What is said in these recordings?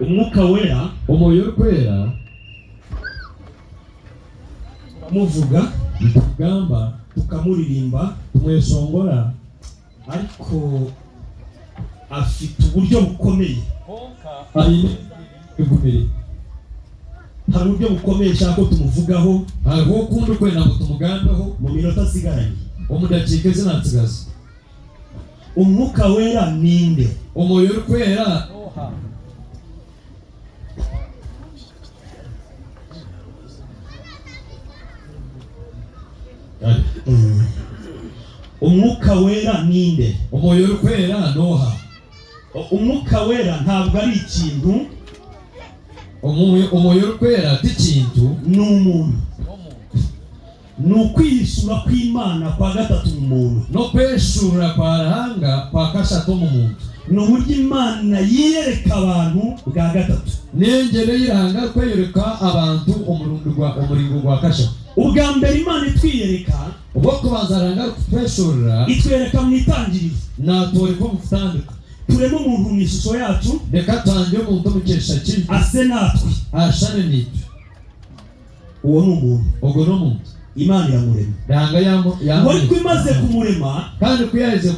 Umwuka Wera, Omwoyo Orikwera, turamuvuga, nitugamba, tukamuririmba, tumweshongora, ariko afite uburyo bukomeye. Aine egumire. Hari uburyo bukomeye nshaka ko tumuvugaho Hariho okundi okwenda ngu tumugambeho mu minota asigaranye. Omu dakiika ezi nantsigaza. Umwuka Wera ninde? Omwoyo Orikwera. Umwuka Wera ninde? Omwoyo Orikwera noha? Umwuka Wera ntabwo ari ikintu. Omwoyo Orikwera ti kintu. Ni umuntu, ni ukwihishura kw'Imana kwa gatatu mu muntu. N'okweshurura kwa Ruhanga kwa kashatu omu muntu. Ni uburyo Imana yiyereka abantu bwa gatatu. N'engyero ei Ruhanga arikweyoreka abantu omurundi gwa omuringo gwa kashatu. Ubwa mbere Imana itwiyereka, Obwokubanza Ruhanga arikutweshurura, itwereka mu itangiriro. Natworeka omu kutandika. Tureme umuntu mu ishusho yacu, Reka tuhange omuntu omu kyesha kyaitu, ase natwe. Ashane naitwe. Uwo ni umuntu. Ogwo n'omuntu. Imana iramurema. Ruhanga Ngo ariko imaze kumurema, kandi ku yaheze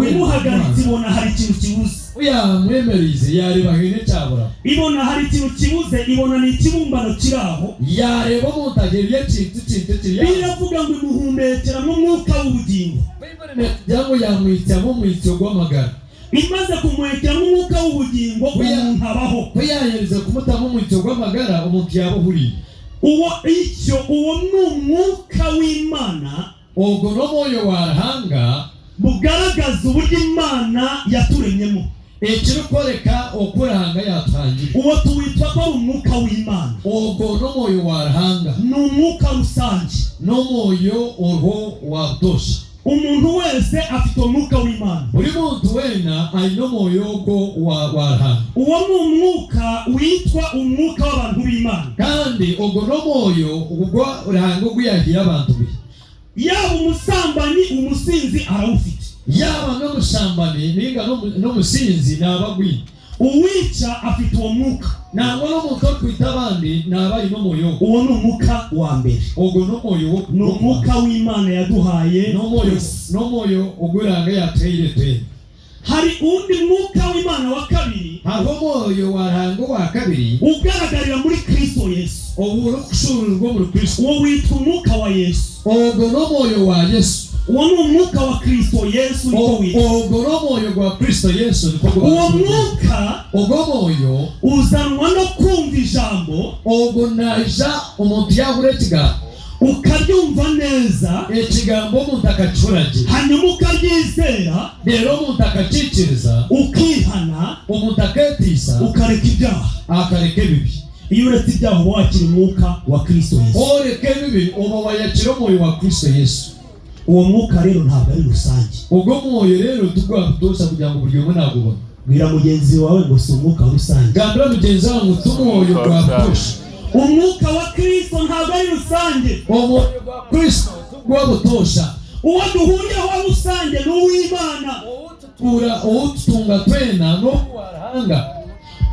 imuhagaritse, ibona hari ikintu kibuze. Yamwemerize, yareba haine ekyabura. Ibona hari ikintu kibuze, ibona ni ikibumbano kiri aho. Yareba omuntu agerye ekintu kintu kiri aho. Biravuga ngo imuhumekeramo umwuka w'ubugingo. Netugira ngu yamwitsyamu omwitsyo gw'amagara. Imaze kumuhekeramo umwuka w'ubugingo, Oya. umuntu abaho. Ku yaherize kumutamu omwitsyo gw'amagara, omuntu yaba ohuriire. Uwo icyo uwo ni umwuka w'Imana Ogwo n'omwoyo wa Ruhanga bugaragaza uburyo Imana yaturemyemo. Ekirikworeka oku Ruhanga yatuhangire. Uwo tuwitwa ko ari umwuka w'Imana. Ogwo n'omwoyo wa Ruhanga. Ni umwuka rusange. N'omwoyo orwo wa butosha. Umuntu wese afite umwuka w'Imana. Buri muntu weena aine omwoyo ogwo wa Ruhanga. Uwo ni umwuka witwa umwuka w'abantu b'Imana. Kandi ogwo n'omwoyo ogwo Ruhanga ogu yahiire abantu be. Yaba umusambanyi, umusinzi, arawufite. Yaba n'omushambani ninga n'omusinzi naaba agwine. Uwica afite uwo mwuka. Nangwa n'omuntu orikwita abandi naaba aine omwoyo ogwo. Uwo ni umwuka wa mbere. Ogwo n'omwoyo Ni umwuka w'Imana yaduhaye n'omwoyo twese. N'omwoyo ogu Ruhanga yatuhaire twena. Hari undi mwuka w'Imana wa kabiri Hariho omwoyo wa Ruhanga owa kabiri ugaragarira muri Kristo Yesu. Obu orikushuururirwa omuri Kristo. Uwo witwa umwuka wa Yesu. Ogwo n'omwoyo wa Yesu. Uwo ni umwuka wa Kristo Yesu niko witwa. Ogwo n'omwoyo gwa Kristo Yesu niko Uwo guba. mwuka Ogwo omwoyo uzanwa no kumva ijambo, ogwo naija omuntu yahura ekigambo, ukaryumva neza, ekigambo omuntu akakihuragye, hanyuma ukaryizera, rero omuntu akakiikiriza, ukihana, omuntu akeetiisa, ukareka ibyaha. Akareka ebibi. Iyo uretse ibyaha uba wakira umwuka wa Kristo Yesu. Oreka ebibi oba wayakira omwoyo wa Kristo Yesu. Uwo mwuka rero ntabwo ari rusange. Ogwo omwoyo rero tugwabutosha kugira ngu buri omwe nagubona. Bwira mugenzi wawe ngo si umwuka rusange. Gambira mugenzi wawe ngu ti omwoyo gwa butosha. Umwuka wa Kristo ntabwo ari rusange. Omwoyo gwa Kristo tugwabutosha. Uwo duhuriyeho wa rusange ni uw'Imana. Owututuura owututunga twena n'owa Ruhanga.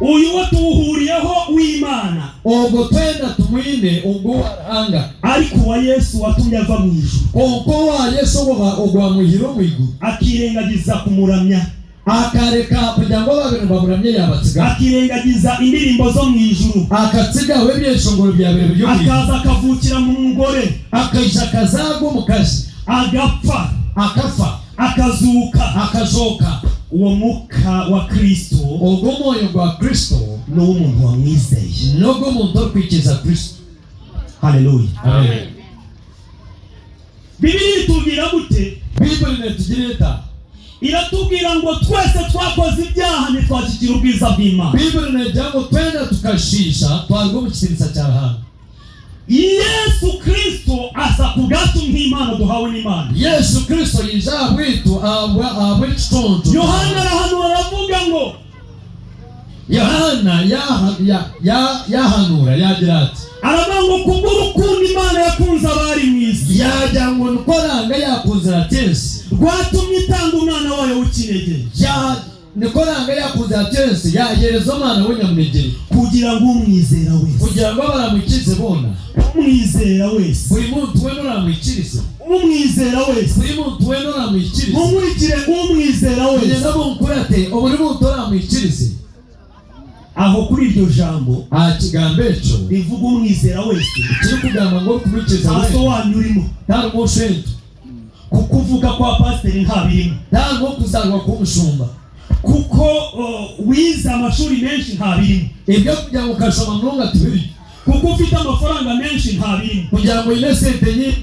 Uyu wo tuwuhuriyeho w'Imana. Ogwo twena tumwine ogwo wa Ruhanga. Ariko uwa Yesu watumye ava mu ijuru, Konka owa Yesu ogwamwihire omu iguru, akirengagiza kumuramya, akareka kugira ngu ababiri bamuramye yabatsigaho, akirengagiza indirimbo zo mu ijuru, akatsigaho ebyeshongoro byabere biri omu iguru, akaza akavukira mu mugore, akaija akazaagwa omukazi, agapfa, akafa, akazuka. Akazooka. Uwo mwuka wa Kristo Ogwo omwoyo gwa Kristo ni uw'umuntu wamwizeye. N'ogw'omuntu orikwikiza Kristo. Haleluya. Amen. Bibiliya itubwira gute? Bibuli netugira eta? Iratubwira ngo twese twakoze ibyaha ntitwashyikira ubwiza bw'Imana. Bibuli negira ngu twena tukashiisha twaruga omu kitiinisa kya Ruhanga. Yesu Kristo aza ku bwacu nk'impano duhawe n'Imana. Yesu Kristo yija aha bwitu ahabw'ekiconco. Yohana arahanura aravuga ngo, Yohana yahanura yagira ati, aravuga ngo kubw'urukundo Imana yakunze abari mu isi, yagira ngo niko Ruhanga yakunze ati ensi, rwatumye itanga w'ikinege, Ya niko Ruhanga yakunze atensi yahereza omwana we nyamunegere, kugira ngo umwizera wese, kugira ngo abaramwikirize bona, umwizera wese, buri muntu wena oramwikirize, umwizera wese, buri muntu wena oramwikirize, munkurikire, umwizera wese. Kugeza munkurate buri muntu oramwikirize. Aho kuri iryo jambo Aha kigambo ekyo rivuga umwizera wese, kiri kugamba ngo orikumwikiriza nta so wena, wanyu urimo, tarimu osente, kuko uvuga kwa pasiteri ntabirimo, tarimu okuzarwa k'omushumba, kuko wize amashuri menshi ntabirimo, ebyo kugira ngo ukashoma munonga tibiri, kuko ufite amafaranga menshi ntabirimo. Kugira ngo oyine sente nyingi.